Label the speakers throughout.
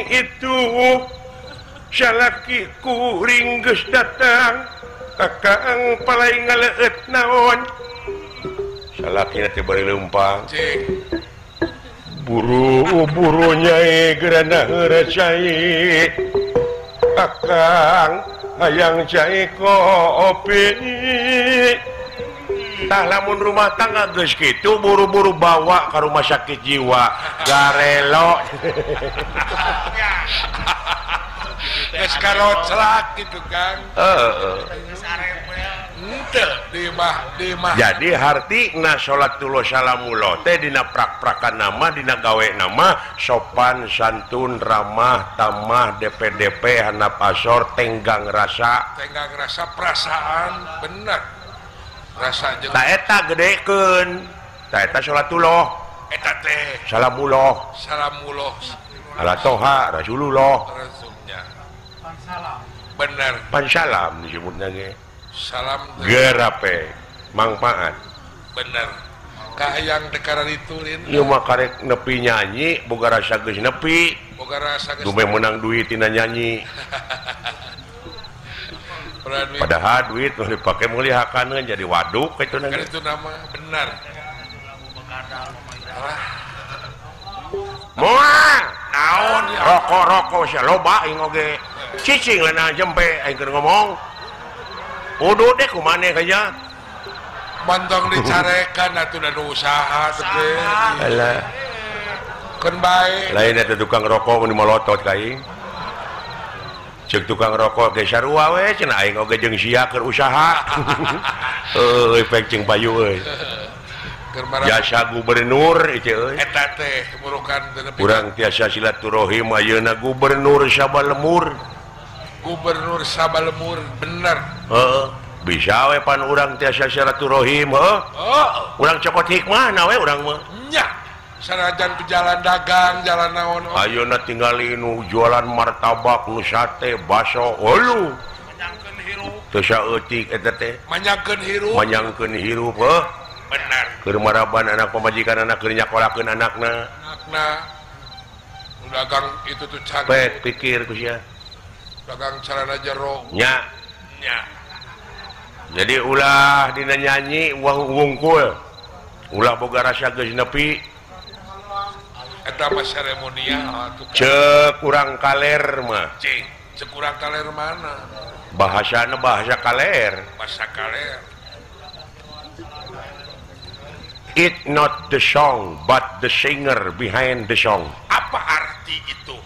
Speaker 1: Itu salaki kuring geus datang akang palai ngaleut naon salakina teh bari leumpang buru-buru nyai gerana heureuh cai akang hayang cai kopi. Tah lamun rumah tangga geus kitu buru-buru bawa ka rumah sakit jiwa garelo.
Speaker 2: Geus karoclak gitu Kang.
Speaker 1: Heeh.
Speaker 2: Henteu di mah di mah.
Speaker 1: Jadi hartina salatullah salamullah teh dina prak-prakan nama dina gawe nama sopan santun ramah tamah DPDP handap asor tenggang rasa.
Speaker 2: Tenggang rasa perasaan bener. Rasa jeung
Speaker 1: ta eta gedekeun. Ta eta salatullah.
Speaker 2: Eta teh
Speaker 1: salamullah.
Speaker 2: Salamullah.
Speaker 1: Ala toha Rasulullah.
Speaker 2: Rasulnya. Pansalam. Bener.
Speaker 1: Pansalam disebutna ge.
Speaker 2: Salam
Speaker 1: gerape mangpaat.
Speaker 2: Bener. Kahayang dekara diturin.
Speaker 1: Ieu mah karek nepi nyanyi boga rasa geus nepi.
Speaker 2: Boga rasa geus.
Speaker 1: Dume meunang duit tina nyanyi. Padahal duit nu dipake meuli hakaneun jadi waduk kitu na.
Speaker 2: Itu nama bener.
Speaker 1: Moal
Speaker 2: naon
Speaker 1: rokok-rokok sia loba aing oge. Cicing lana jempe aing keur ngomong. Uduh deh kumaneh kaya.
Speaker 2: Mantong dicarekan atuh da usaha teh.
Speaker 1: Alah.
Speaker 2: Keun bae.
Speaker 1: Lain eta tukang rokok mun molotot ka aing. Ceuk tukang rokok ge sarua we cenah aing oge jeung sia keur usaha. Euy pek jeung payu euy. Jasa gubernur ieu euy.
Speaker 2: Eta teh murukan teh nepi.
Speaker 1: Urang tiasa silaturahim ayeuna gubernur Sabalemur.
Speaker 2: Gubernur Sabalemur bener.
Speaker 1: Heeh. Bisa we pan urang tiasa silaturahim heuh. Urang cokot hikmahna we urang mah.
Speaker 2: Nya. Sanajan jalan dagang, jalan naon.
Speaker 1: Ayeuna tingali nu jualan martabak, nu sate, baso, olu.
Speaker 2: Manyangkeun hirup.
Speaker 1: Teu saeutik eta teh.
Speaker 2: Manyangkeun hirup.
Speaker 1: Manyangkeun hirup heuh.
Speaker 2: Bener.
Speaker 1: Keur maraban anak pamajikan anak keur nyakolakeun anakna.
Speaker 2: Anakna. Nu dagang itu tuh canggih.
Speaker 1: Pek pikir ku sia.
Speaker 2: Dagang celana jero.
Speaker 1: Nya.
Speaker 2: Nya.
Speaker 1: Jadi ulah dina nyanyi uang wungkul. Ulah boga rasa geus nepi.
Speaker 2: Eta mah seremonial atuh.
Speaker 1: Ceuk urang kaler mah.
Speaker 2: Cing, ceuk urang kaler mana?
Speaker 1: Bahasana bahasa kaler.
Speaker 2: Bahasa kaler.
Speaker 1: It not the song but the singer behind the song.
Speaker 2: Apa arti itu?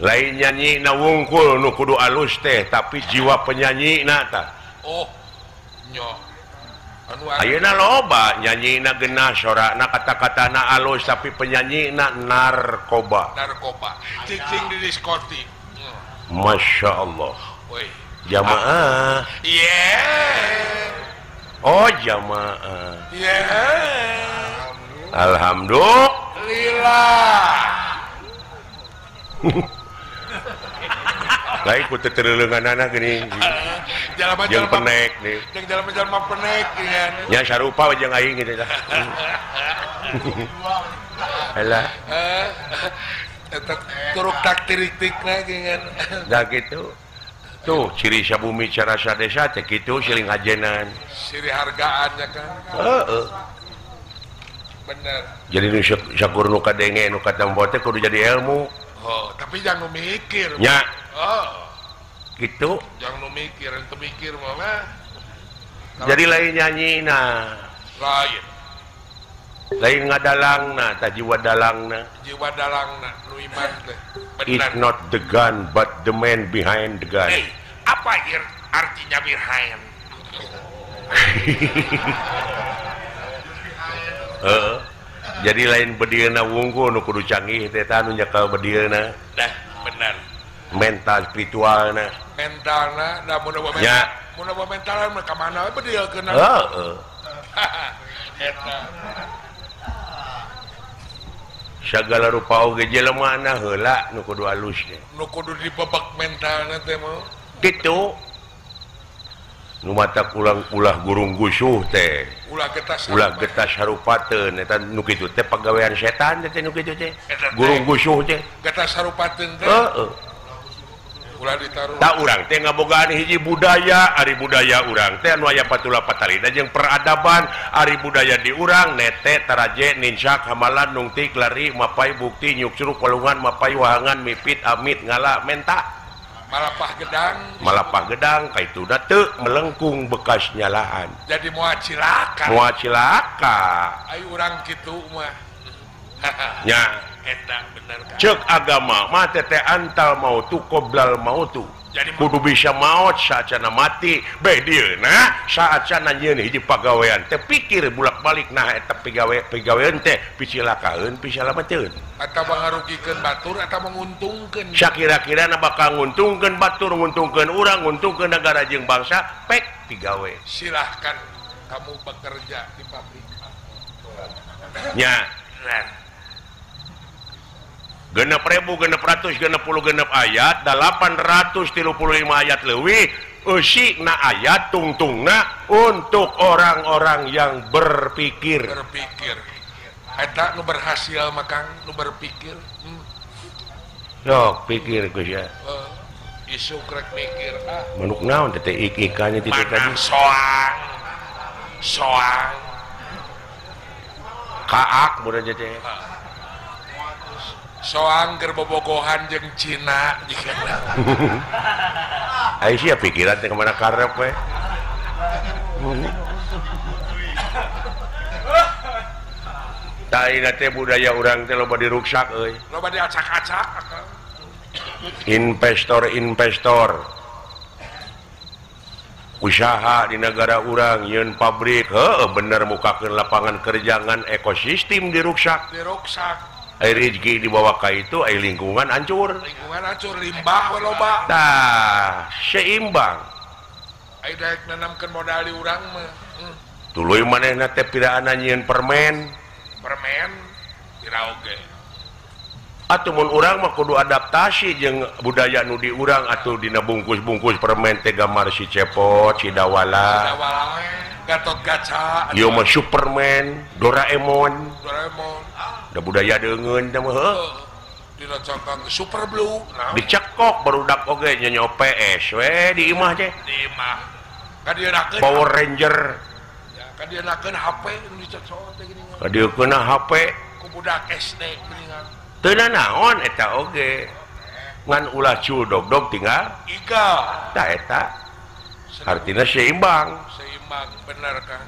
Speaker 1: Lain nyanyi na wungkul nu kudu alus teh tapi jiwa penyanyi na tah.
Speaker 2: Oh, nyo.
Speaker 1: Ayeuna loba nyanyina genah sorana kata-katana alus tapi penyanyina narkoba.
Speaker 2: Narkoba. Cicing di diskotik.
Speaker 1: Masya Allah.
Speaker 2: Woi.
Speaker 1: Jamaah.
Speaker 2: Yeah.
Speaker 1: Oh jamaah.
Speaker 2: Yeah.
Speaker 1: Alhamdulillah. Lain ku teu terleungan gini. Jeung penek nih.
Speaker 2: Jeung jalma-jalma penek geuningan.
Speaker 1: Nya sarupa we jeung aing kitu tah. Alah.
Speaker 2: Eta turuk taktik-tikna geuningan.
Speaker 1: Da kitu. Tuh ciri sabumi carasa desa teh kitu siling hajenan.
Speaker 2: Siri hargaan ya kan.
Speaker 1: Heeh.
Speaker 2: Bener.
Speaker 1: Jadi nu sakur nu kadenge nu katempo teh kudu jadi ilmu.
Speaker 2: Oh, tapi jangan mikir.
Speaker 1: Nya.
Speaker 2: Oh.
Speaker 1: Gitu.
Speaker 2: Jangan mikir, ente mikir mah.
Speaker 1: Jadi lain nyanyi nah.
Speaker 2: Lain.
Speaker 1: Lain ngadalangna, tah jiwa dalangna.
Speaker 2: Jiwa dalangna, nu iman teh.
Speaker 1: It's not the gun but the man behind the gun.
Speaker 2: Hey, apa artinya behind?
Speaker 1: Heeh. Jadi lain bedilna wungkul nu kudu canggih teh tah nu nyekel bedilna.
Speaker 2: Dah, bener.
Speaker 1: Mental spiritualna.
Speaker 2: Mentalna, da mun boga mental. Mun boga mental mah ka mana we bedilkeun.
Speaker 1: Heeh.
Speaker 2: Eta.
Speaker 1: Sagala rupa oge jelemana heula nu kudu alus teh.
Speaker 2: Nu kudu dibebek mentalna teh mah.
Speaker 1: Kitu. Nu matak ulang ulah gurung gusuh teh ulah getas harupateun eta nu kitu teh pagawean setan teh nu kitu teh gurung gusuh teh
Speaker 2: getas harupateun teh
Speaker 1: heeh
Speaker 2: ulah ditaruh
Speaker 1: tak urang teh ngabogaan hiji budaya ari budaya urang teh anu aya patula patalina jeung peradaban ari budaya di urang nete taraje ninsak hamalan nungtik lari mapai bukti nyukcruk walungan mapai wahangan mipit amit ngala menta malapah gedang kaituna teu melengkung bekas nyalaan
Speaker 2: jadi moal cilaka
Speaker 1: moal cilaka
Speaker 2: ai urang kitu mah
Speaker 1: nya
Speaker 2: eta bener kan
Speaker 1: ceuk agama mah teh antal mautu qoblal mautu
Speaker 2: jadi
Speaker 1: kudu bisa maot saacana mati beh dieuna saacana nyieun hiji pagawean teh pikir bulak-balik nah eta pigawean teh picilakaeun pisalamateun
Speaker 2: atawa ngarugikeun batur atawa nguntungkeun
Speaker 1: sakira-kirana bakal nguntungkeun batur nguntungkeun urang nguntungkeun negara jeung bangsa pek pigawe
Speaker 2: silahkan kamu bekerja di pabrik
Speaker 1: nya 6.666 ayat 835 ayat leuwih eusina ayat tungtungna untuk orang-orang yang berpikir
Speaker 2: berpikir eta nu berhasil mah Kang nu berpikir
Speaker 1: sok pikir geus ya
Speaker 2: isu krek mikir ah
Speaker 1: manuk naon teh ik-ikannya ti tadi
Speaker 2: soang soang
Speaker 1: kaak mun teh
Speaker 2: soang keur bobogohan jeung Cina jigana
Speaker 1: ai sia pikiran teh ka mana karep we tah teh budaya urang teh loba diruksak euy
Speaker 2: loba diacak-acak
Speaker 1: investor-investor usaha di negara urang yeun pabrik heueuh bener mukakeun lapangan kerja ngan ekosistem diruksak
Speaker 2: diruksak
Speaker 1: air rezeki dibawa ka itu air lingkungan hancur
Speaker 2: lingkungan hancur limbah we loba
Speaker 1: tah seimbang
Speaker 2: ai daek nanamkeun modal di urang mah
Speaker 1: tuluy manehna teh piraana nyieun permen
Speaker 2: permen pira oge
Speaker 1: atuh mun urang mah kudu adaptasi jeung budaya nu di urang atuh dina bungkus-bungkus permen teh gambar si Cepot si Dawala
Speaker 2: Gatot Kaca
Speaker 1: ieu mah Superman Doraemon
Speaker 2: Doraemon
Speaker 1: da budaya deungeun teh mah heuh
Speaker 2: dina cangkang Super Blue
Speaker 1: dicekok barudak oge nyanyo PS we di imah teh
Speaker 2: di imah kadieunakeun
Speaker 1: Power Ranger
Speaker 2: ya kadieunakeun HP nu dicocok teh geuningan
Speaker 1: kadieukeun HP
Speaker 2: ku budak SD geuningan
Speaker 1: teu naon eta oge ngan ulah cul dog-dog tinggal
Speaker 2: iga
Speaker 1: tah eta artina seimbang
Speaker 2: seimbang bener kan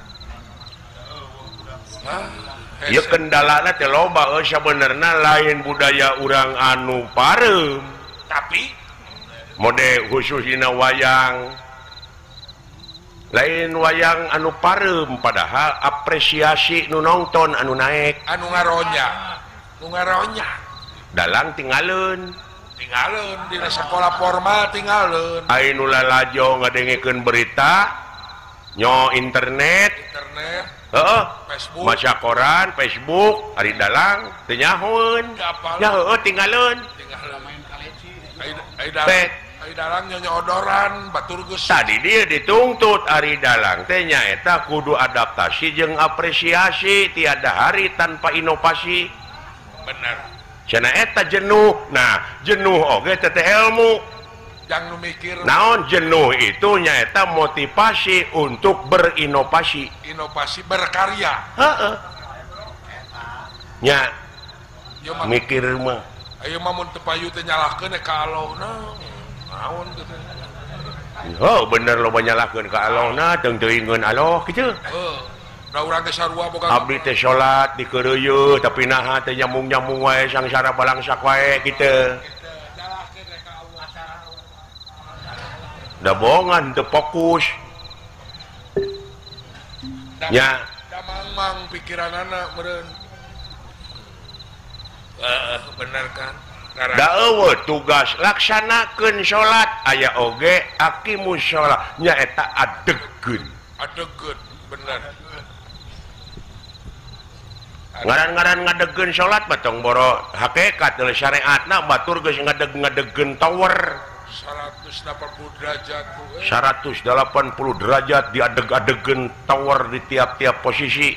Speaker 1: ieu kendalana teh loba euy sabenerna lain budaya urang anu pareum
Speaker 2: tapi
Speaker 1: mode khusus dina wayang lain wayang anu pareum padahal apresiasi nu nonton anu naek
Speaker 2: anu ngaronya nu ngaronya
Speaker 1: dalang tinggalun
Speaker 2: tinggalun dina sakola formal tinggalun
Speaker 1: ai nu lalajo ngadengekeun berita nyo internet
Speaker 2: internet
Speaker 1: heeh
Speaker 2: Facebook
Speaker 1: maca koran Facebook ari dalang teu nyahoeun nya heueuh tinggalun
Speaker 2: tinggalun main kaleci ai dalang nyonyodoran batur geus
Speaker 1: tadi dia dituntut ari dalang teh nyaeta kudu adaptasi jeung apresiasi tiada hari tanpa inovasi
Speaker 2: bener
Speaker 1: cenah eta jenuh nah jenuh oge teh ilmu
Speaker 2: jangan mikir
Speaker 1: naon jenuh itu nyaeta motivasi untuk berinovasi
Speaker 2: inovasi berkarya
Speaker 1: heeh nya mikir mah
Speaker 2: ayo mah mun teu payu teh nyalahkeun ka Allahna naon kitu
Speaker 1: oh bener loba nyalahkeun ka Allahna teu teuingeun Allah kitu
Speaker 2: heuh da urang teh sarua boga
Speaker 1: abdi teh salat dikeureuyeut tapi naha teh nyambung-nyambung wae sangsara balangsak wae kitu da bohongan teu fokus nya
Speaker 2: da mangmang pikiranana meureun bener kan
Speaker 1: da eueuh tugas laksanakeun salat aya oge aqimus shalah nyaeta adegkeun
Speaker 2: adegkeun bener
Speaker 1: ngaran-ngaran ngadegkeun salat mah tong boro hakikat deui syariatna batur geus ngadeg-ngadegkeun tower
Speaker 2: 180 derajat
Speaker 1: 180 derajat diadeg-adegeun tower di tiap-tiap posisi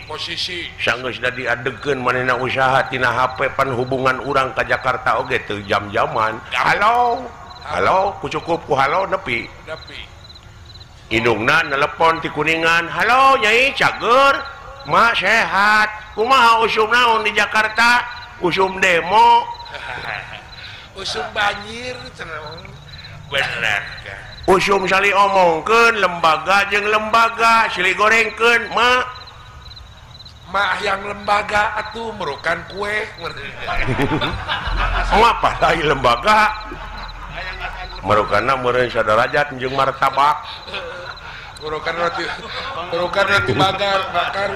Speaker 1: sanggeus da diadegkeun manehna usaha tina HP pan hubungan urang ka Jakarta oge teu jam-jaman. Halo halo ku cukup ku halo nepi indungna nelepon ti Kuningan, halo Nyai cager mak sehat kumaha usum naon di Jakarta, usum demo
Speaker 2: usum banjir bener kan.
Speaker 1: Usum sali omongkeun lembaga jeung lembaga silih gorengkeun mak
Speaker 2: mak yang lembaga atuh merukan kue
Speaker 1: mak padai lembaga merukanna meureun sadarajat jeung martabak
Speaker 2: merukan roti bakar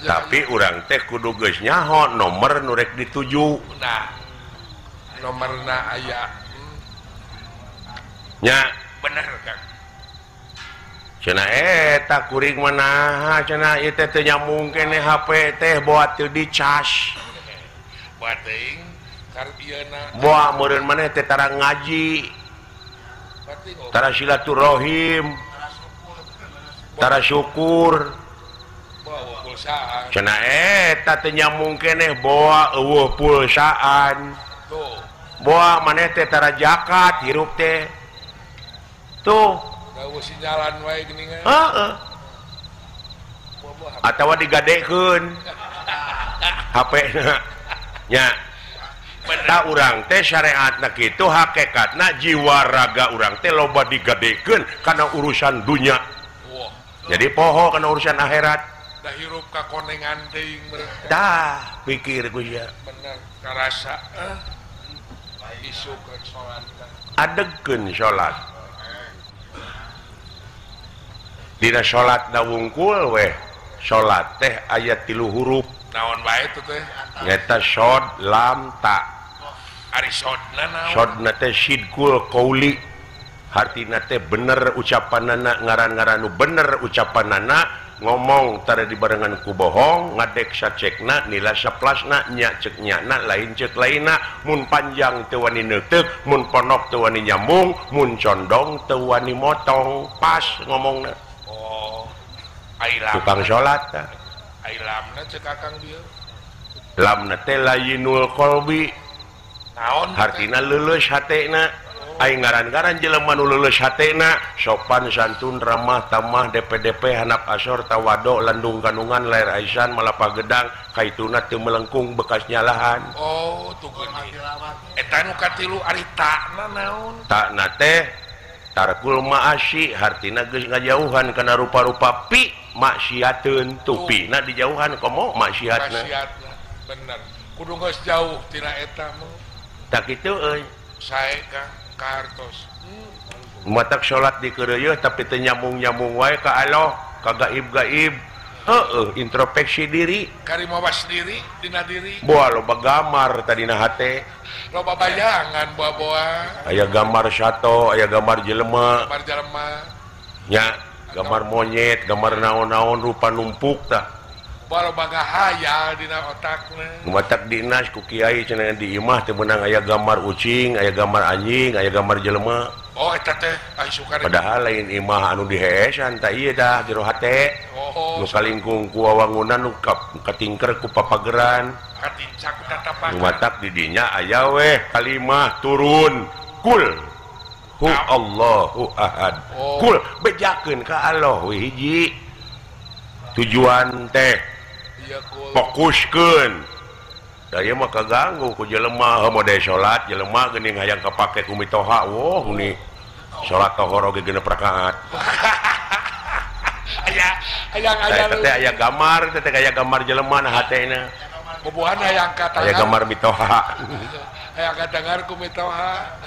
Speaker 1: tapi urang teh kudu geus nyaho nomor nu rek dituju.
Speaker 2: Nah nomorna aya
Speaker 1: nya
Speaker 2: bener Kang.
Speaker 1: Cenah eta kuring mah naha cenah ieu teh teu nyambung keneh HP teh boa teu dicas.
Speaker 2: Boa teuing karep ieuna.
Speaker 1: Boa meureun maneh teh tara ngaji. Tara silaturahim. Tara syukur.
Speaker 2: Boa pulsaan.
Speaker 1: Cenah eta teu nyambung keneh boa eueuh pulsaan.
Speaker 2: Tuh.
Speaker 1: Boa maneh teh tara zakat hirup teh. Tuh.
Speaker 2: Gawe sinyalan wae geuningan.
Speaker 1: Heeh. Atawa digadekeun. HP-na. Nya. Ta urang teh syariatna kitu hakikatna jiwa raga urang teh loba digadekeun kana urusan dunya.
Speaker 2: Wah.
Speaker 1: Jadi poho kana urusan akhirat.
Speaker 2: Da hirup ka konengan teuing meureun.
Speaker 1: Tah, pikir ku sia.
Speaker 2: Bener karasa isuk rek salat.
Speaker 1: Adegkeun salat. Dina salat na wungkul weh. Salat teh aya 3 huruf.
Speaker 2: Naon wae teh teh?
Speaker 1: Nyata shod lam ta.
Speaker 2: Ari sodna naon?
Speaker 1: Sodna teh sidqul qauli. Hartina teh bener ucapanana, ngaran-ngaran nu bener ucapanana, ngomong tara dibarengan ku bohong, ngadek sacekna, nila saplasna, nya cek nyana, lain cek lainna, mun panjang teu wani neuteuk, mun ponok teu wani nyambung, mun condong teu wani motong, pas ngomongna.
Speaker 2: Oh. Ai lam.
Speaker 1: Tukang salat tah.
Speaker 2: Ai lamna cek akang dieu.
Speaker 1: Lamna teh layinul qalbi.
Speaker 2: Naon?
Speaker 1: Hartina leuleus hatena. Ai ngaran-ngaran jelema nu leuleus hatena, sopan santun ramah tamah DPDP hanap asor tawado landung kandungan lair aisan malapa gedang kaituna teu melengkung bekas nyalahan.
Speaker 2: Oh, tuh geuning. Eta nu katilu ari takna naon?
Speaker 1: Takna teh tarkul maasi hartina geus ngajauhan kana rupa-rupa pi maksiateun tupina dijauhan komo maksiatna.
Speaker 2: Maksiatna bener. Kudu geus jauh tina eta mah.
Speaker 1: Tak kitu euy.
Speaker 2: Sae Kang. Kartos.
Speaker 1: Matak salat dikeureuyeun tapi teu nyambung-nyambung wae ka Allah, ka gaib-gaib. Heueuh, introspeksi diri.
Speaker 2: Karimawas diri dina diri.
Speaker 1: Boa loba gambar tadina hate.
Speaker 2: Loba bayangan boa-boa.
Speaker 1: Aya gambar sato, aya gambar jelema.
Speaker 2: Gambar jelema.
Speaker 1: Nya, gambar monyet, gambar naon-naon rupa numpuk tah.
Speaker 2: Boa loba ngahayal dina otakna.
Speaker 1: Matak dinas ku kiai cenah di imah teu meunang aya gambar ucing, aya gambar anjing, aya gambar jelema.
Speaker 2: Oh eta teh ai suka.
Speaker 1: Padahal lain imah anu diheesan tah ieu dah jero hate.
Speaker 2: Oh,
Speaker 1: nu kalingkung ku wawangunan nu katingker ku papageran.
Speaker 2: Katincak ku tatapakan.
Speaker 1: Matak di dinya aya weh kalimah turun kul hu Allahu ahad.
Speaker 2: Oh.
Speaker 1: Kul bejakeun ka Allah we hiji. Tujuan teh fokuskeun. Da ieu mah kaganggu ku jelema mode salat jelema geuning hayang kapake ku mitoha. Woh ni salat tohor oge genep rakaat.
Speaker 2: Aya hayang aya
Speaker 1: teh aya gambar teh aya gambar jelema na hatena.
Speaker 2: Bobohan hayang katangar.
Speaker 1: Aya gambar mitoha.
Speaker 2: Hayang katangar ku mitoha.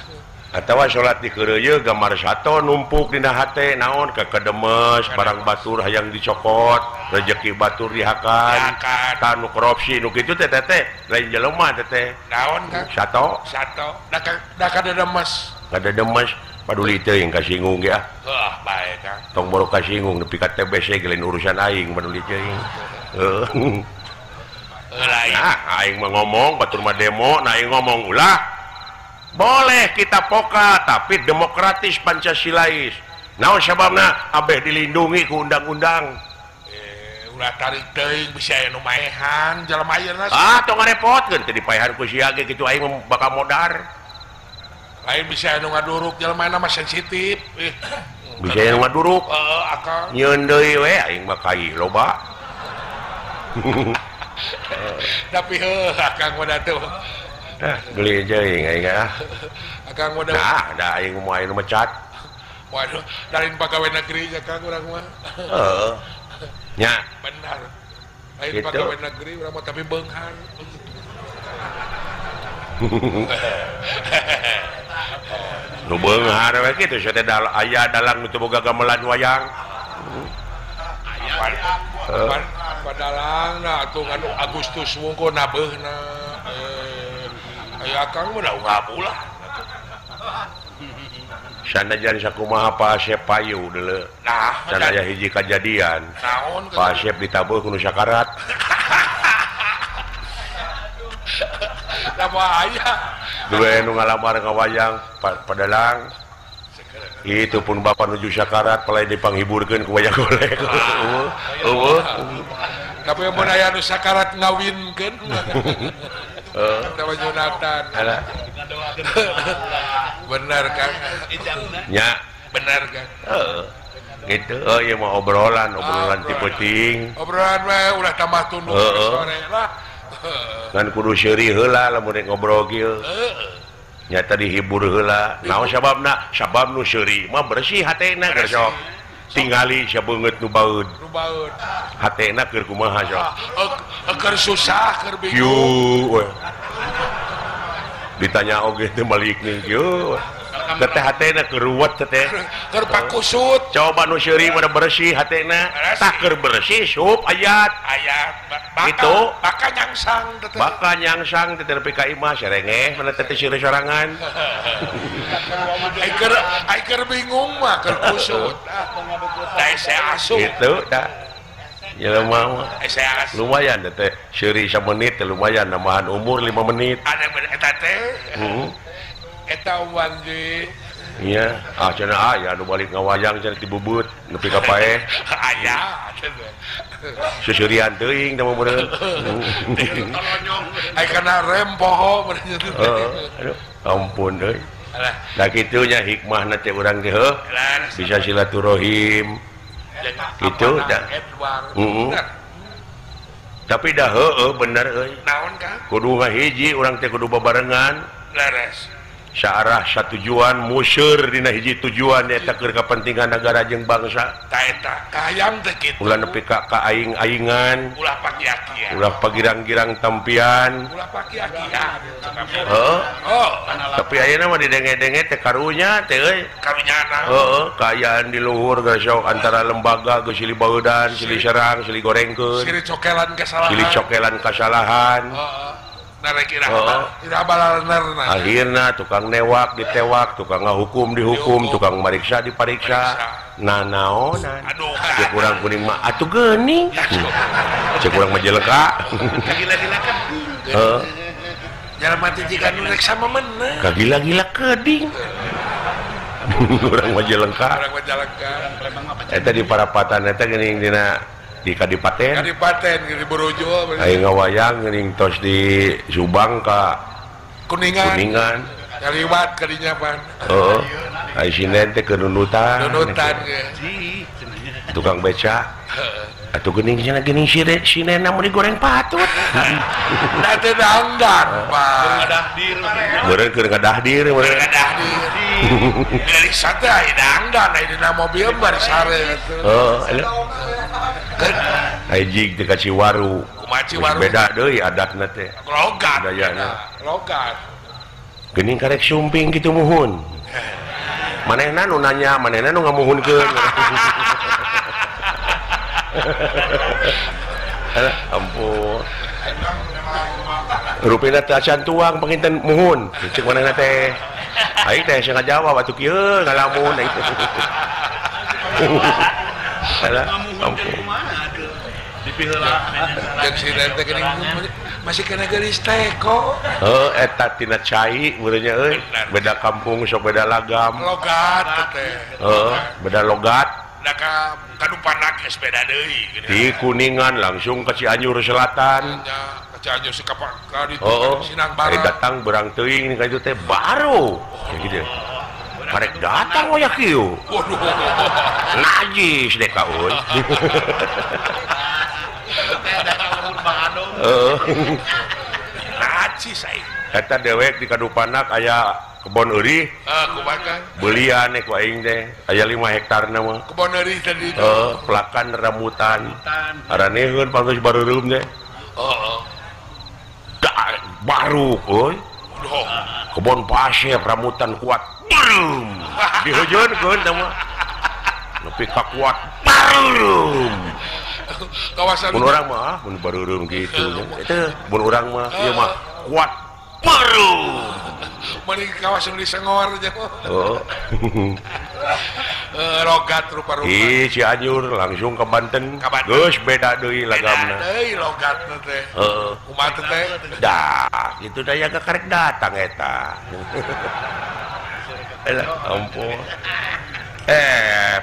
Speaker 1: Atawa salat dikeureuyeun gambar sato numpuk dina hate naon kakedemes barang batur hayang dicokot rejeki batur dihakan tah nu korupsi nu kitu teh teh lain jelema teh teh
Speaker 2: naon Kang
Speaker 1: sato
Speaker 2: sato da kadedemes
Speaker 1: kadedemes paduli teuing kasinggung ge ah
Speaker 2: heuh bae Kang
Speaker 1: tong boro kasinggung nepi ka TBC ge lain urusan aing paduli teuing heuh
Speaker 2: lain
Speaker 1: nah aing mah ngomong batur mah demo nah aing ngomong ulah Boleh kita poka tapi demokratis Pancasilais. Naon sababna abeh dilindungi ku undang-undang.
Speaker 2: Ulah tarik teuing bisa aya nu maehan jelema ayeuna.
Speaker 1: Ah, tong ngarepotkeun teu dipaehan ku sia ge kitu aing bakal modar.
Speaker 2: Lain bisa anu ngaduruk jelema mah sensitif.
Speaker 1: Bisa anu ngaduruk.
Speaker 2: Heeh, akang.
Speaker 1: Nyeun deui we aing mah kai loba.
Speaker 2: Tapi heuh akang mah teu.
Speaker 1: Tah, geli jeung aing ah.
Speaker 2: Akang mah
Speaker 1: nah, da aing moal anu mecat.
Speaker 2: Waduh, lain pagawe negeri nya Kang urang mah.
Speaker 1: Heeh. Nya.
Speaker 2: Benar. Lain pagawe negeri urang mah tapi beunghar.
Speaker 1: Nu beunghar we kitu sia teh aya dalang nu teu boga gamelan wayang.
Speaker 2: Apa dalangna atuh anu Agustus wungkul nabeuna. Aya akang mah da ngabulah.
Speaker 1: Sanajan sakumaha Pak Asep payu deuleu.
Speaker 2: Nah,
Speaker 1: sanaya hiji kajadian.
Speaker 2: Naon
Speaker 1: Pak Asep ditabuh ku nu sakarat.
Speaker 2: Da bahaya.
Speaker 1: Dua nu ngalamar ka wayang padalang. Itu pun bapak nuju sakarat palai dipanghiburkeun ku wayang golek. Eueuh.
Speaker 2: Tapi mun aya nu sakarat ngawinkeun. Heeh. Jonathan. Benar Kang.
Speaker 1: Nya,
Speaker 2: benar Kang.
Speaker 1: Heeh. Gitu. Oh ieu mah obrolan, obrolan ti peuting.
Speaker 2: Obrolan we ulah tambah tunduk sore lah.
Speaker 1: Ngan kudu seuri heula lamun rek ngobrol kieu. Nyata dihibur heula. Naon sababna? Sabab nu seuri mah bersih hatena keur sok. Tingali sabeungeut nu baeud.
Speaker 2: Nu baeud.
Speaker 1: Hatena keur kumaha sok?
Speaker 2: Keur susah, keur bingung.
Speaker 1: Kieu. Ditanya oge teh balik nih kieu. Teh hatena keur ruwet teh.
Speaker 2: Keur pakusut.
Speaker 1: Coba nu seuri mah bersih hatena. Tah keur bersih sup ayat.
Speaker 2: Ayat.
Speaker 1: Gitu.
Speaker 2: Baka nyangsang teh.
Speaker 1: Baka nyangsang teh nepi ka imah serengeh mana teh seuri sorangan.
Speaker 2: Ai keur bingung mah keur kusut. Da hese asup.
Speaker 1: Gitu da. Jelema mah. Lumayan teh seuri samenit lumayan nambahan umur 5 menit.
Speaker 2: Ada eta teh.
Speaker 1: Heeh.
Speaker 2: Eta wanji.
Speaker 1: Iya, ah cenah aya nu balik ngawayang cenah dibebeut nepi ka paeh.
Speaker 2: Aya.
Speaker 1: Seuseurian teuing teh mah meureun.
Speaker 2: Ai kana rem poho meureun.
Speaker 1: Heeh, aduh, ampun euy. Nah kitu nya hikmahna teh urang teh heuh. Bisa silaturahim. Gitu dah. Heeh. Tapi dah heueuh bener euy.
Speaker 2: Naon Kang?
Speaker 1: Kudu ngahiji urang teh kudu babarengan.
Speaker 2: Leres.
Speaker 1: Saarah satujuan museur dina hiji tujuan eta keur kapentingan negara jeung bangsa.
Speaker 2: Ta eta kahayang teh kitu.
Speaker 1: Ulah nepi ka aing-aingan,
Speaker 2: ulah pakia-kia.
Speaker 1: Ulah pagirang-girang tampian,
Speaker 2: ulah pakia-kia.
Speaker 1: Heeh.
Speaker 2: Oh,
Speaker 1: tapi ayeuna mah didenge-denge teh karunya teh euy.
Speaker 2: Karunyana.
Speaker 1: Heeh, kaayaan di luhur geus sok antara lembaga geus silih baudan, silih serang, silih gorengkeun.
Speaker 2: Silih cokelan kasalahan.
Speaker 1: Silih cokelan kasalahan.
Speaker 2: Heeh.
Speaker 1: Akhirnya tukang newak ditewak, tukang ngahukum dihukum, tukang mariksa dipariksa. Nah naonan. Cek urang kuning mah atuh geuning. Cek urang mah jeleka.
Speaker 2: Kagila-gila keding.
Speaker 1: Heeh.
Speaker 2: Jalma teh jiga nu rek sama menang.
Speaker 1: Kagila-gila keding. Urang mah jelengka.
Speaker 2: Urang mah jelengka.
Speaker 1: Eta di parapatan eta geuning dina di Kadipaten.
Speaker 2: Kadipaten di Borojol.
Speaker 1: Aing ngawayang geuning tos di Subang ka
Speaker 2: Kuningan.
Speaker 1: Kuningan.
Speaker 2: Kaliwat kadinya pan.
Speaker 1: Heeh. Ai sinden teh keur nunutan.
Speaker 2: Nunutan ge.
Speaker 1: Tukang beca. Atuh geuning cenah geuning sinena mun digoreng patut.
Speaker 2: Da teu dangdan, Pak.
Speaker 3: Ngadahdir.
Speaker 1: Meureun keur ngadahdir meureun.
Speaker 2: Ngadahdir. Dari sate ai dangdan ai dina mobil bari sare atuh.
Speaker 1: Heeh. Ai jig teh ka Ciwaru.
Speaker 2: Kumaha Ciwaru?
Speaker 1: Beda deui adatna teh.
Speaker 2: Logat.
Speaker 1: Budayana.
Speaker 2: Logat.
Speaker 1: Geuning karek sumping kitu muhun. Manehna nu nanya, manehna nu ngamuhunkeun. Alah, ampun. Rupina teh acan tuang panginten muhun. Cek manehna teh. Aing teh sia ngajawab atuh kieu ngalamun aing teh. Alah, ampun.
Speaker 2: Jeung si teh geuning Masih kena geulis teko.
Speaker 1: Heuh eta tina cai meureunnya euy. Beda kampung sok beda lagam.
Speaker 2: Logat teh.
Speaker 1: Heuh, beda logat.
Speaker 2: Da ka Kadupanak geus beda deui.
Speaker 1: Di Kuningan langsung ke Cianjur Selatan.
Speaker 2: Nya, ke Cianjur sikapak ka ditu Sinang Barat.
Speaker 1: Datang berang teuing ka ditu teh baru. Gitu. Karek datang oyak kieu.
Speaker 2: Waduh.
Speaker 1: Najis deh ka euy.
Speaker 2: Najis aing.
Speaker 1: Eta dewek di Kadupanak aya kebon eurih.
Speaker 2: Kumaha?
Speaker 1: Beulian ku aing teh. Aya 5 hektarna mah.
Speaker 2: Kebon eurih tadi itu.
Speaker 1: Heeh, pelakan rambutan. Araneheun pangeus bareureum teh.
Speaker 2: Heeh.
Speaker 1: Baru euy. Kebon pasir rambutan kuat. Barum. Dihujeunkeun teh mah. Nepi ka kuat. Barum.
Speaker 2: Kawasan
Speaker 1: mun urang mah mun bareureum kitu. Teu mun urang mah ieu mah kuat. Barum.
Speaker 2: Mending kawasan di Sengor aja.
Speaker 1: Oh.
Speaker 2: Logat rupa-rupa.
Speaker 1: Ih, Cianjur langsung ke Banten. Geus beda deui lagamna.
Speaker 2: Beda deui logatna teh.
Speaker 1: Heeh.
Speaker 2: Kumaha teh?
Speaker 1: Dah, kitu da ya karek datang eta. Elah, ampun.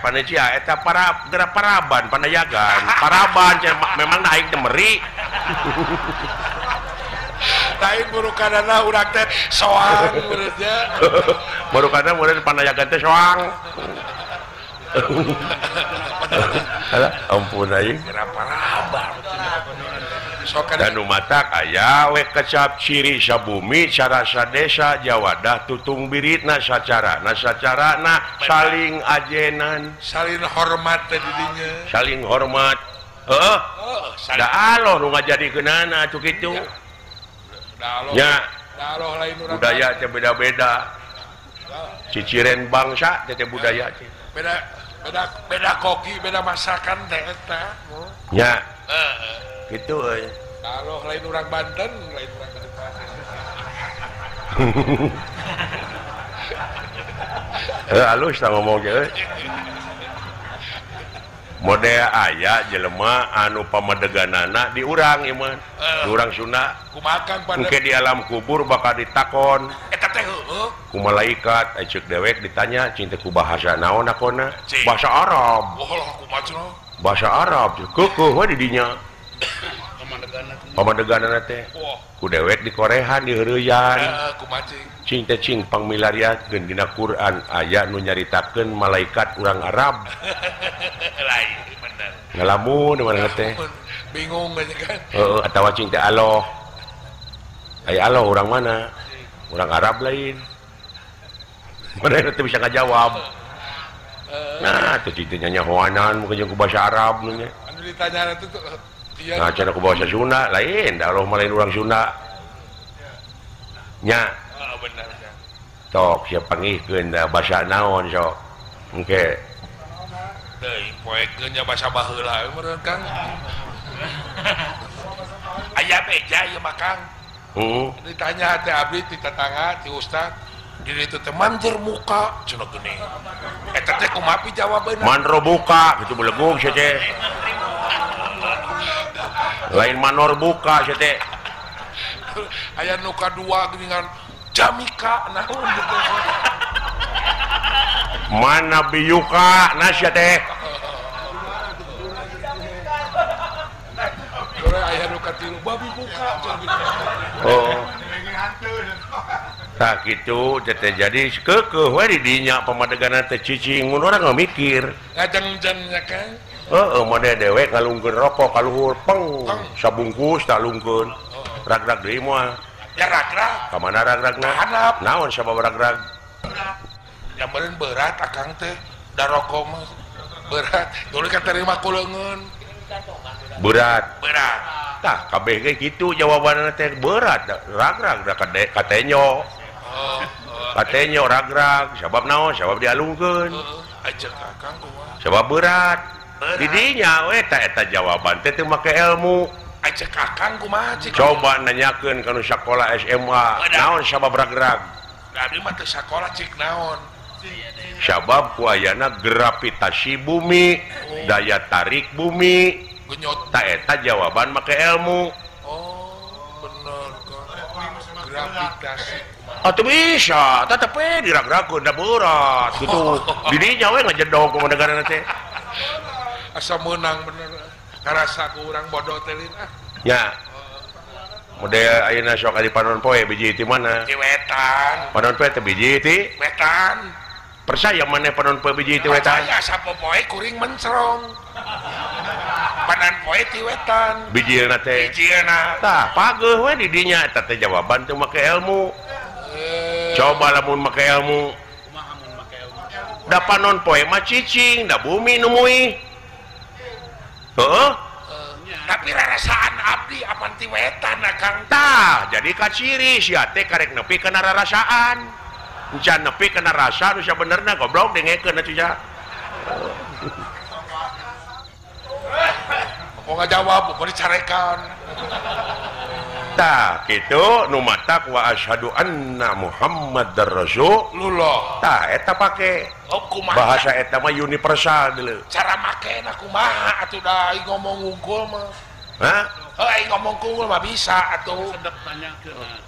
Speaker 1: Panecia eta para gerak paraban panayagan. Paraban memang aing teh meri.
Speaker 2: Lain burukanana urang teh soang meureunnya.
Speaker 1: Burukana meureun panayagan teh soang. Alah, ampun aing.
Speaker 2: Gerak paraban.
Speaker 1: Dan matak aya we kecap ciri sabumi sarasa desa jawadah tutung biritna sacarana sacarana saling ajenan
Speaker 2: saling hormat teh didinya
Speaker 1: saling hormat heeh da aloh nu ngajadikeunana atuh kitu nya
Speaker 2: da aloh lain urang
Speaker 1: budaya teh beda-beda ciciren bangsa teh budaya teh
Speaker 2: beda beda beda koki beda masakan teh eta
Speaker 1: nya gitu euy.
Speaker 2: Kalau lain urang Banten, lain urang Kadupaten.
Speaker 1: Halus tah ngomong ge euy. Model aya jelema anu pamadeganana di urang ieu mah. Di urang Sunda.
Speaker 2: Kumaha Kang pada
Speaker 1: engke di alam kubur bakal ditakon.
Speaker 2: Eta teh heueuh.
Speaker 1: Ku malaikat aya ceuk dewek ditanya cing teh ku bahasa naon akona? Bahasa Arab.
Speaker 2: Wah, kumaha cenah?
Speaker 1: Bahasa Arab keukeuh we di dinya. Pamadeganana teh ku dewek di korehan di heureuyan cing teh cing pangmilariakeun dina Quran aya nu nyaritakeun malaikat urang Arab
Speaker 2: lain bener
Speaker 1: ngalamun mana teh
Speaker 2: bingung aja kan
Speaker 1: heeh atawa cing teh aloh aya aloh urang mana urang Arab lain mana teh bisa ngajawab nah teh cing teh nyanyahoanan mungkin jeung ku bahasa Arab nya
Speaker 2: anu ditanya itu
Speaker 1: iya. Nah, cara ku bahasa Sunda lain, da Allah mah lain urang Sunda. Nya.
Speaker 2: Oh, bener.
Speaker 1: Tok sia pangihkeun da basa naon sok. Engke.
Speaker 2: Deui poekeun nya basa baheula meureun Kang. Aya beja ieu mah Kang.
Speaker 1: Heeh.
Speaker 2: Ditanya teh abdi ti tetangga ti ustad, di ditu teh manjer muka cenah geuning. Eta teh kumaha pi jawabeunna?
Speaker 1: Manro buka kitu belegug sia teh. Lain manor buka sia teh.
Speaker 2: Aya nu kadua geuningan jamika naon gitu.
Speaker 1: Mana biyuka na sia teh.
Speaker 2: Aya nu katilu babi buka gitu.
Speaker 1: Oh. Tah kitu teh jadi keukeuh we di dinya pamadeganna teh cicing mun urang mikir.
Speaker 2: Ngajeng-jeng nya kan.
Speaker 1: Heeh, mode dewek ngalungkeun rokok ka luhur peng sabungkus tak lungkeun. Rag-rag deui moal.
Speaker 2: Ya rag-rag.
Speaker 1: Ka mana rag-ragna? Naon sabab rag-rag?
Speaker 2: Ya meureun berat akang teh da rokok mah berat. Tuluy katerima ku leungeun.
Speaker 1: Berat.
Speaker 2: Berat.
Speaker 1: Tah kabeh ge kitu jawabanna teh berat. Rag-rag da katenyo. Katenyo rag-rag sabab naon? Sabab dialungkeun.
Speaker 2: Heeh, ajek akang kumaha?
Speaker 1: Sabab berat. Didinya we eta eta jawaban teh teu make ilmu.
Speaker 2: Acek akang kumaha cik?
Speaker 1: Coba nanyakeun ka nu sakola SMA, naon sabab rag-rag?
Speaker 2: Abdi mah teu sakola cik naon?
Speaker 1: Sabab ku ayana gravitasi bumi, daya tarik bumi.
Speaker 2: Genyot.
Speaker 1: Ta eta jawaban make ilmu.
Speaker 2: Oh, bener. Gravitasi.
Speaker 1: Atuh bisa, tetep we diragrakeun da beurat gitu. Didinya we ngajedog ku negara teh.
Speaker 2: Asa meunang bener. Karasa ku urang bodoh teh lin ah.
Speaker 1: Nya. Model ayeuna sok adi panon poe biji ti mana?
Speaker 2: Ti wetan.
Speaker 1: Panon poe teh biji ti
Speaker 2: wetan.
Speaker 1: Percaya maneh panon poe biji ti wetan?
Speaker 2: Percaya sapopoe kuring mencrong. Panon poe ti wetan.
Speaker 1: Bijilna teh.
Speaker 2: Bijilna.
Speaker 1: Tah, pageuh we di dinya eta teh jawaban teu make ilmu. Coba lamun make ilmu.
Speaker 3: Kumaha mun make ilmu?
Speaker 1: Da panon poe mah cicing, da bumi nu muih. Heeh.
Speaker 2: Tapi rarasaan abdi apan ti wetan Kang.
Speaker 1: Tah, jadi kaciri sia teh karek nepi kana rarasaan. Encan nepi kana rasa nu sabenerna goblok dengekeun atuh sia.
Speaker 2: Kok ngajawab, kok dicarekan.
Speaker 1: Tah, kitu nu matak wa asyhadu anna Muhammadar Rasulullah. Tah, eta pake.
Speaker 2: Oh, kumaha?
Speaker 1: Bahasa eta mah universal deuleu.
Speaker 2: Cara makena kumaha atuh da aing ngomong unggul mah.
Speaker 1: Hah?
Speaker 2: Heuh aing ngomong unggul mah bisa atuh.
Speaker 3: Sedep tanyakeun.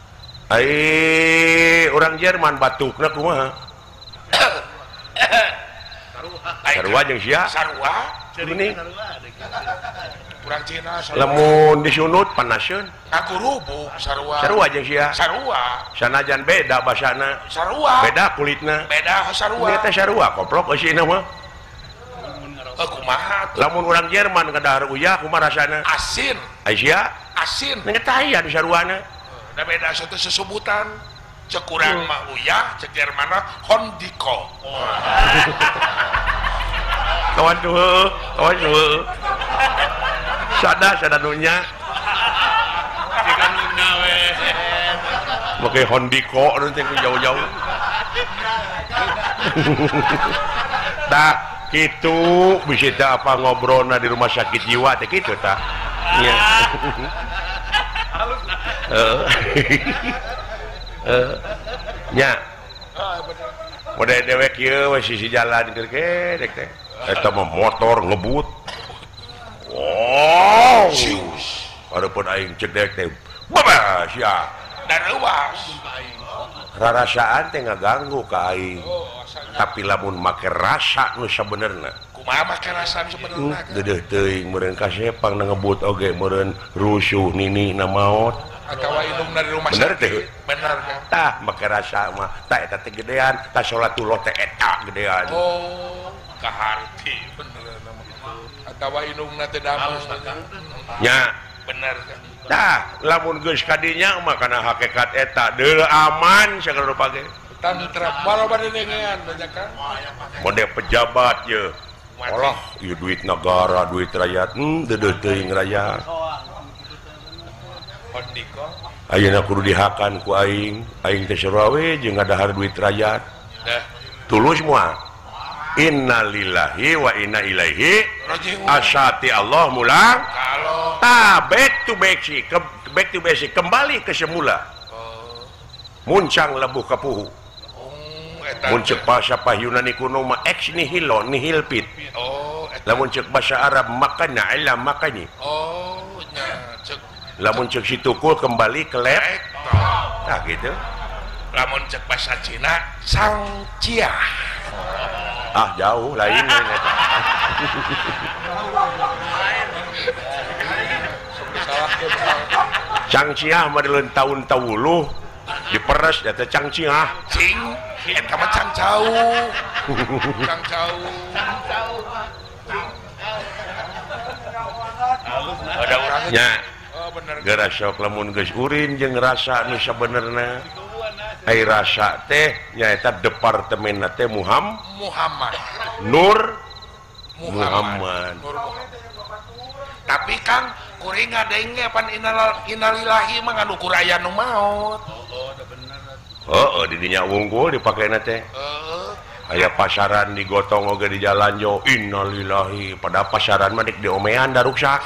Speaker 1: Ai urang Jerman batukna kumaha? Sarua jeung sia.
Speaker 2: Sarua.
Speaker 1: Geuning.
Speaker 2: Urang Cina sarua.
Speaker 1: Lamun disunut panaseun.
Speaker 2: Ngakurubuk sarua.
Speaker 1: Sarua jeung sia.
Speaker 2: Sarua.
Speaker 1: Sanajan beda basana.
Speaker 2: Sarua.
Speaker 1: Beda kulitna.
Speaker 2: Beda sarua.
Speaker 1: Ieu teh sarua koplok eusina mah.
Speaker 2: Heuh kumaha atuh?
Speaker 1: Lamun urang Jerman kadahar uyah kumaha rasana?
Speaker 2: Asin.
Speaker 1: Ai sia?
Speaker 2: Asin.
Speaker 1: Nya tah aya di saruana.
Speaker 2: Da beda satu sesebutan. Cek urang mah uyah, cek Jerman mah hondiko.
Speaker 1: Kawan tuh, kawan tuh. Sada sada nunya.
Speaker 3: Jika nuna we.
Speaker 1: Make hondiko nu teh jauh-jauh. Tah kitu bisi teh apa ngobrolna di rumah sakit jiwa teh kitu tah. Nya. Heeh. Nya. Model dewek ieu we sisi jalan keur dek teh. Eta mah motor ngebut. Wow. Hareupeun aing cek dewek teh. Babah sia.
Speaker 2: Da reuas.
Speaker 1: Rarasaan teh ngaganggu ka aing. Tapi lamun make rasa nu sabenerna.
Speaker 2: Kumaha make rasa nu sabenerna?
Speaker 1: Geudeuh teuing meureun kasepang na ngebut oge meureun rusuh nini na maot.
Speaker 2: Atawa indungna di rumah
Speaker 1: bener
Speaker 2: sakit.
Speaker 1: Teh?
Speaker 2: Bener kan?
Speaker 1: Tah make rasa mah tah eta teh gedean, tah salatullah teh eta gedean.
Speaker 2: Oh, kaharti bener atawa indungna teh damel.
Speaker 1: Nya,
Speaker 2: bener kan?
Speaker 1: Tah, lamun geus kadinya mah kana hakikat eta deuleu aman sagala rupa ge.
Speaker 2: Tantra maloba dengean banyak kan?
Speaker 1: Mode pejabat ye. Alah, ieu duit negara, duit rakyat, deudeuh teuing rakyat. Ayeuna kudu dihakan ku aing, aing teh sarua we jeung ngadahar duit rakyat. Tulus moal. Innalillahi wa inna ilaihi
Speaker 2: raji'un.
Speaker 1: Asati Allah mulang. Ta back to basic, back to basic, kembali ke semula. Muncang lebuh kapuhu. Mun ceuk bahasa Yunani kuno mah ex nihilo nihil pit. Lamun ceuk bahasa Arab makana ila makani.
Speaker 2: Oh, nya ceuk.
Speaker 1: Lamun ceuk si tukul kembali ke lab. Nah gitu.
Speaker 2: Lamun ceuk bahasa Cina sang cia.
Speaker 1: Ah jauh lain. Cang Ciah mah dileun taun tawuluh diperes eta Cang Ciah.
Speaker 2: Cing eta mah Cang Cau. Cang Cau.
Speaker 3: Cang Cau.
Speaker 2: Ada urang
Speaker 1: nya.
Speaker 2: Oh bener.
Speaker 1: Geura sok lamun geus urin jeung rasa nu sabenerna. Ai rasa teh nyaeta departemenna teh Muhammad Nur Muhammad.
Speaker 2: Nur Muhammad. Tapi Kang kuring ngadenge pan innalillahi mah nganukur aya nu maot.
Speaker 3: Oh, da bener.
Speaker 1: Heeh, di dinya wungkul dipakena teh.
Speaker 2: Heeh.
Speaker 1: Aya pasaran digotong oge di jalan jo innalillahi pada pasaran mah dek diomean da ruksak.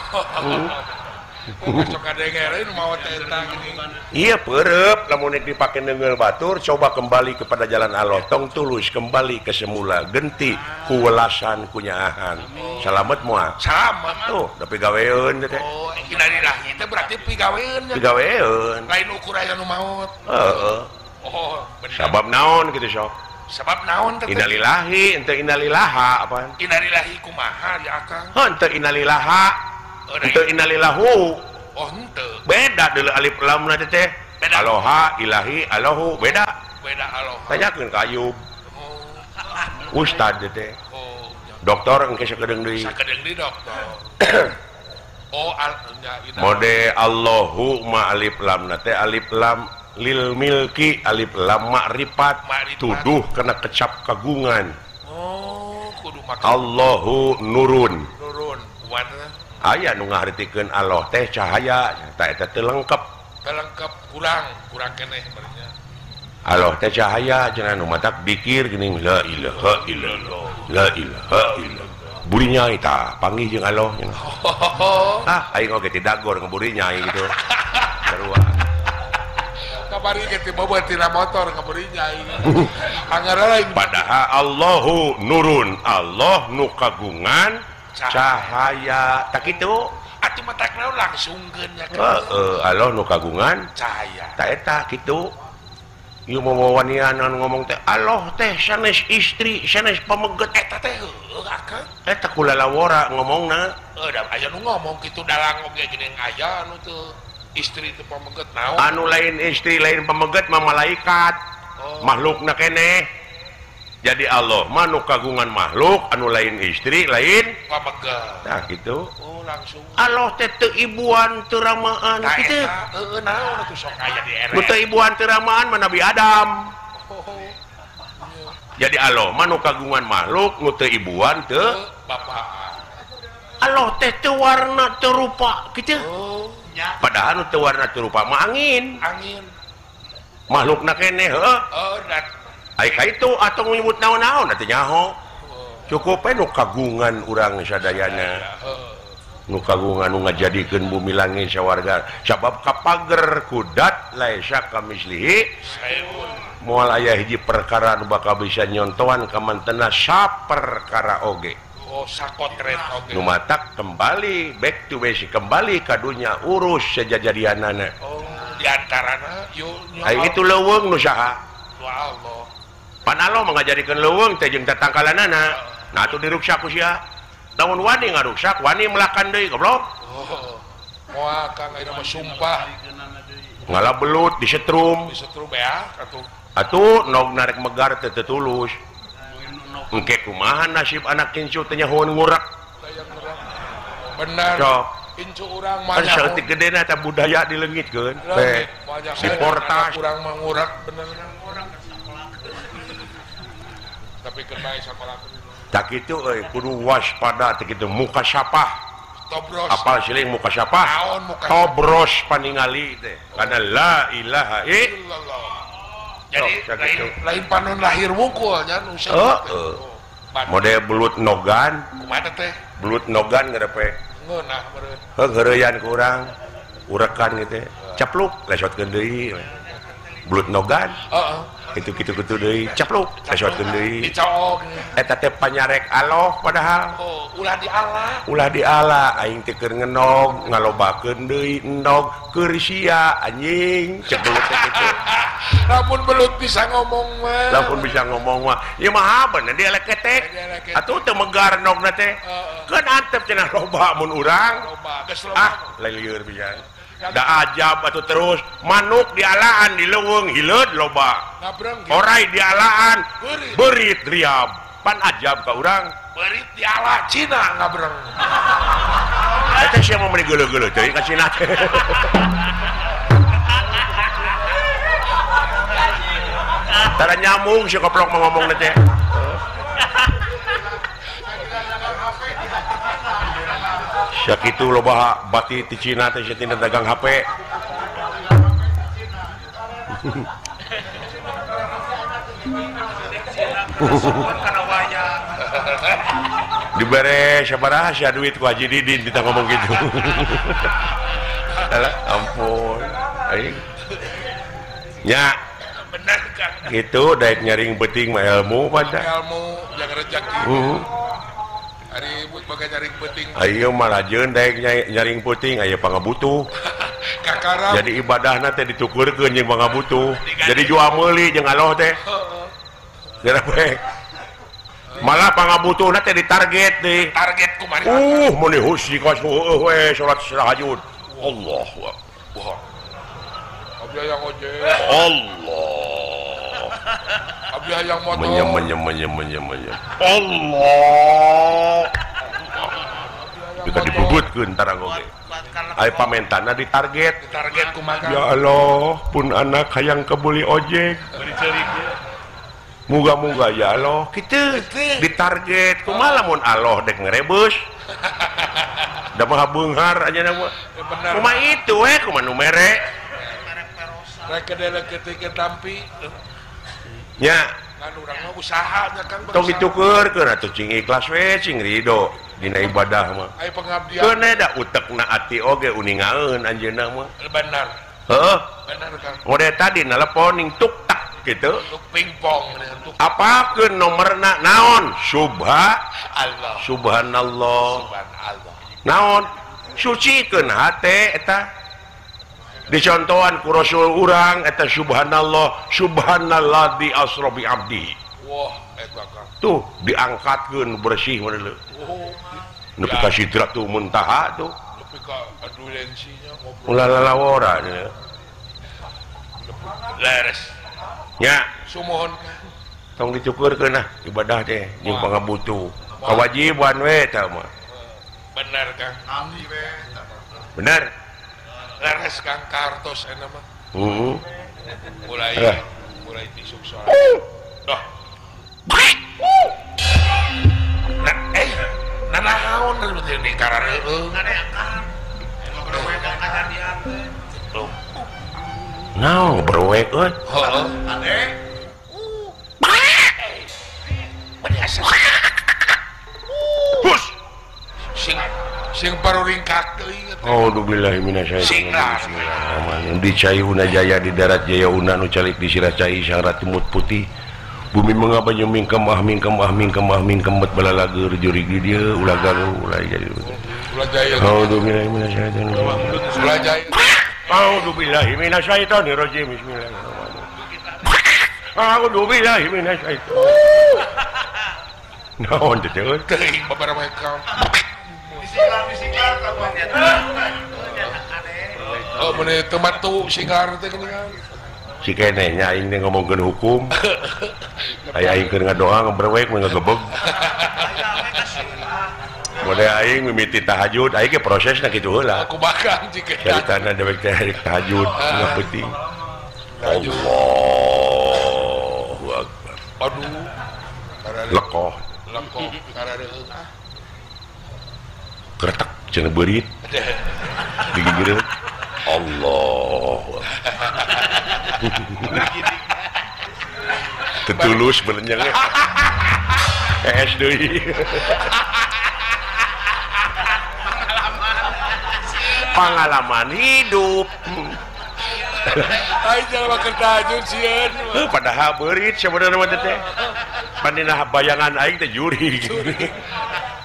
Speaker 1: Iya perep lamun dipake neunggeul batur coba kembali kepada jalan Allah tong tulus kembali ke semula genti ku welasan kunyaahan salamet moal
Speaker 2: salamet
Speaker 1: tuh da pigaweun teh.
Speaker 2: Oh innalillahi teh berarti pigaweun
Speaker 1: pigaweun
Speaker 2: lain ukur aya nu maot.
Speaker 1: Heeh.
Speaker 2: Oh bener.
Speaker 1: Sabab naon kitu sok
Speaker 2: sabab naon teh
Speaker 1: innalillahi henteu innalillaha apaan
Speaker 2: innalillahi kumaha ya akang
Speaker 1: henteu innalillaha henteu innalillahu.
Speaker 2: Oh henteu
Speaker 1: beda deuleu alif lam na teh aloha ilahi alohu beda
Speaker 2: beda aloha
Speaker 1: tanyakeun ka Ayub.
Speaker 2: Oh
Speaker 1: ustad teh.
Speaker 2: Oh
Speaker 1: dokter engke sakedeung deui
Speaker 2: sakedeung deui dokter. Oh al nya
Speaker 1: mode Allahu ma alif lam na teh alif lam lil milki alif lam ma'rifat tuduh kana kecap kagungan.
Speaker 2: Oh kudu make
Speaker 1: Allahu nurun
Speaker 2: nurun kumaha
Speaker 1: aya nu ngahartikeun Allah teh cahaya ta eta teu lengkep
Speaker 2: teu lengkep kurang kurang keneh berarti
Speaker 1: Allah teh cahaya cenah nu matak dikir geuning la ilaha illallah la ilaha illallah buri nyai tah panggih jeung Allah. Ah aing oge ti dagor ngeburi nyai gitu sarua
Speaker 2: kabari ge ti boboh tina motor ngeburi nyai anggar lain
Speaker 1: padahal Allahu nurun Allah nu kagungan cahaya tak itu
Speaker 2: atuh matak naon langsungkeun nya
Speaker 1: heeh Allah nu kagungan
Speaker 2: cahaya
Speaker 1: ta eta kitu ieu mawanian anu ngomong teh Allah teh sanes istri sanes pameget
Speaker 2: eta teh heueuh akang
Speaker 1: eta kulalawora ngomongna
Speaker 2: heuh da aya nu ngomong kitu dalang oge geuning aya anu teu istri teu pameget naon
Speaker 1: anu lain istri lain pameget mah malaikat.
Speaker 2: Oh.
Speaker 1: Makhlukna keneh jadi Allah mah nu kagungan makhluk anu lain istri lain
Speaker 2: pameget
Speaker 1: tah kitu.
Speaker 2: Oh langsung
Speaker 1: Allah teh teu ibuan teu ramaan kitu
Speaker 2: heueuh naon atuh sok aya di era
Speaker 1: nu teu ibuan teu ramaan mah Nabi Adam.
Speaker 2: Oh.
Speaker 1: Jadi Allah mah nu kagungan makhluk nu teu ibuan teu
Speaker 2: bapaan
Speaker 1: Allah teh teu warna teu rupa kitu.
Speaker 2: Oh nya
Speaker 1: padahal nu teu warna teu rupa mah angin
Speaker 2: angin
Speaker 1: makhlukna keneh heuh.
Speaker 2: Oh
Speaker 1: ai ka itu atau nyebut naon-naon atuh nyaho. Cukup we nu kagungan urang sadayana. Nu kagungan nu ngajadikeun bumi langit sawarga. Sabab kapager kudat laisa kamislihi moal aya hiji perkara nu bakal bisa nyontoan ka mantena saperkara oge.
Speaker 2: Oh sakotret oge.
Speaker 1: Nu matak kembali back to basic kembali ka dunya urus sajajadianana.
Speaker 2: Oh di antarana yo
Speaker 1: ai itu leuweung nu saha?
Speaker 2: Nu Allah.
Speaker 1: Pan Allah mangajadikeun leuweung teh jeung tatangkalanana. Nah atuh diruksak ku sia. Lamun wani ngaruksak, wani melakan deui goblok.
Speaker 2: Oh. Moal Kang ayeuna mah sumpah.
Speaker 1: Ngala belut disetrum.
Speaker 2: Disetrum ya atuh.
Speaker 1: Atuh nog narek megar teh teu tulus. Engke kumaha nasib anak incu teh nyahoan ngurak.
Speaker 2: Bener.
Speaker 1: Sok.
Speaker 2: Incu urang mah
Speaker 1: kan saeutik gedena eta budaya dileungitkeun. Teh di portas
Speaker 2: urang mah ngurak bener. Tapi kena sakola
Speaker 1: tak kitu euy kudu waspada teh kitu muka sapah
Speaker 2: tobros
Speaker 1: apal siling muka sapah
Speaker 2: naon muka
Speaker 1: tobros paningali teh karena la ilaha
Speaker 2: illallah. Jadi lain, lain panon lahir wungkul nya nu
Speaker 1: heeh mode belut nogan
Speaker 2: kumaha teh
Speaker 1: belut nogan ngarepe
Speaker 2: ngeunah meureun
Speaker 1: heuh heureyan ku urang urekan kitu capluk lesotkeun deui belut nogan
Speaker 2: heeh
Speaker 1: itu kitu-kitu deui capluk lesotkeun deui
Speaker 2: dicook
Speaker 1: eta teh panyarek Allah padahal.
Speaker 2: Oh ulah diala
Speaker 1: ulah diala aing teh keur ngenog ngalobakeun deui endog keur sia anjing cek belut teh kitu.
Speaker 2: Lamun belut bisa ngomong mah
Speaker 1: lamun bisa ngomong mah ieu mah bener dieleketek atuh teu megar endogna teh keun antep cenah loba mun urang
Speaker 2: loba geus loba
Speaker 1: ah lieur pisan da ajab atuh terus manuk dialaan di leuweung hileud loba orai dialaan beurit riab pan ajab ka urang
Speaker 2: beurit diala Cina ngabreng
Speaker 1: eta sia mah meuni geuleuh-geuleuh teuing ka Cina teh. Tara nyambung si koplok mah ngomongna teh. Sakitu loba bati ti Cina teh sia tina dagang HP. Dibere sabaraha sia duit ku Haji Didin kita ngomong gitu. Alah ampun. Aing. Nya.
Speaker 2: Bener Kang.
Speaker 1: Gitu daek nyaring peuting mah ilmu pada.
Speaker 2: Ilmu yang rezeki. Ari boga nyaring peuting.
Speaker 1: Ayo mah lajeun daek nyaring peuting aya pangabutuh.
Speaker 2: Kakara.
Speaker 1: Jadi ibadahna teh ditukurkeun jeung pangabutuh. Jadi jual meuli jeung Allah teh. Geura bae. Malah pangabutuhna teh ditarget deui.
Speaker 2: Target kumaha?
Speaker 1: Meuni husni kos heueuh we salat tahajud. Allahu akbar.
Speaker 2: Abdi hayang ojek.
Speaker 1: Allah.
Speaker 2: Abdi hayang motor.
Speaker 1: Menyem menyem menyem menyem menyem. Allah. Bika dibubutkeun tarang oge. Aya pamentana ditarget.
Speaker 2: Ditarget kumaha?
Speaker 1: Ya Allah, pun anak hayang kebuli ojek. Muga-muga ya Allah kitu ditarget kumaha lamun Allah dek ngerebus. Da mah beunghar aja mah. Kumaha itu we kumaha nu mere.
Speaker 2: Rek kedelek tampi.
Speaker 1: Nya.
Speaker 2: Kan urang mah usaha nya Kang.
Speaker 1: Tong ditukeurkeun atuh cing ikhlas we cing ridho dina ibadah mah.
Speaker 2: Aya pengabdian.
Speaker 1: Keun da utekna ati oge uningaeun anjeunna mah.
Speaker 2: Benar.
Speaker 1: Heuh.
Speaker 2: Benar Kang.
Speaker 1: Mode tadi nelepon ning tuk tak gitu.
Speaker 2: Pingpong
Speaker 1: apakeun nomorna naon? Subha
Speaker 2: Allah.
Speaker 1: Subhanallah.
Speaker 2: Subhanallah.
Speaker 1: Naon? Sucikeun hate eta. Dicontohan ku Rasul urang eta subhanallah, subhanalladzi asra bi abdihi.
Speaker 2: Wah, eta Kang.
Speaker 1: Tuh diangkatkeun bersih model.
Speaker 2: Oh.
Speaker 1: Nepi ka sidratul muntaha tuh.
Speaker 2: Nepi ka adulensinya ngobrol.
Speaker 1: Ulah lalawora nya.
Speaker 2: Leres.
Speaker 1: Nya,
Speaker 2: sumohon
Speaker 1: tong dicukurkeun ah ibadah teh jeung pangabutuh. Kawajiban we eta mah.
Speaker 2: Bener Kang.
Speaker 4: Abdi we eta.
Speaker 1: Bener.
Speaker 2: Leres Kang kartos eta mah.
Speaker 1: Heeh.
Speaker 2: Mulai mulai tisuk salat. Dah. Nah, nanaon teh di karareueung.
Speaker 3: Ngadeakan. Ngobrol kajadian teh.
Speaker 1: Naon berwek euy.
Speaker 2: Heeh.
Speaker 4: Ade.
Speaker 1: Hus.
Speaker 2: Sing sing paruringkak teuing teh.
Speaker 1: Auzubillahi minasyaitonir. Di cai una jaya di darat jaya una nu calik di sirah cai sang ratu mut putih. Bumi mengapa jeung mingkem ah mingkem ah mingkem ah mingkem bet balalageur jurig di dieu ulah galuh ulah jadi.
Speaker 2: Ulah jaya.
Speaker 1: Auzubillahi minasyaitonir.
Speaker 2: Ulah jaya.
Speaker 1: A'udzubillahi minasyaitonirrajim. Bismillahirrahmanirrahim. A'udzubillahi minasyaitonir. Naon teh euy?
Speaker 2: Teuing babaraha kang.
Speaker 4: Isiklar kamu.
Speaker 2: Oh, mun teu matu singar teh geuningan.
Speaker 1: Si keneh nya aing teh ngomongkeun hukum. Aya aing keur ngadoa ngaberwek mun ngagebeg. Mode aing mimiti tahajud, aing ge prosesna kitu heula.
Speaker 2: Aku bakang jika
Speaker 1: caritana dewek teh tahajud tengah peuting. Allahu akbar.
Speaker 2: Aduh.
Speaker 1: Lekoh.
Speaker 2: Lekoh karareueung ah.
Speaker 1: Kretek cenah beurit. Digigireun. Allah. Tetulus belenyangnya. Es deui. Pengalaman hidup.
Speaker 2: Aing jelema keur tahajud sieun.
Speaker 1: Padahal beurit sebenarnya mah teh. Pandina bayangan aing teh juri.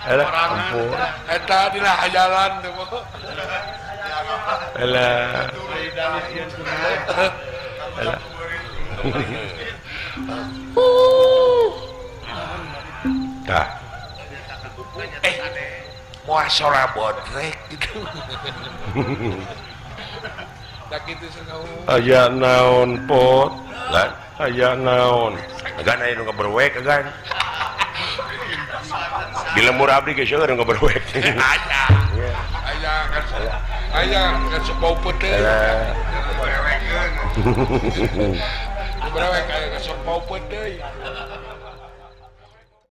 Speaker 1: Alah ampun.
Speaker 2: Eta dina hayalan teh mah.
Speaker 1: Alah. Alah. Tah.
Speaker 2: Moal sora bodrek gitu. Tak kitu sanaon.
Speaker 1: Aya naon pot? Lah, aya naon? Agan aya nu ngaberwek agan. Di lemur abdi ge seueur nu ngaberwek.
Speaker 2: Aya. Aya kan aya kan sok bau peuteuy. Berewek aya kan sok bau peuteuy.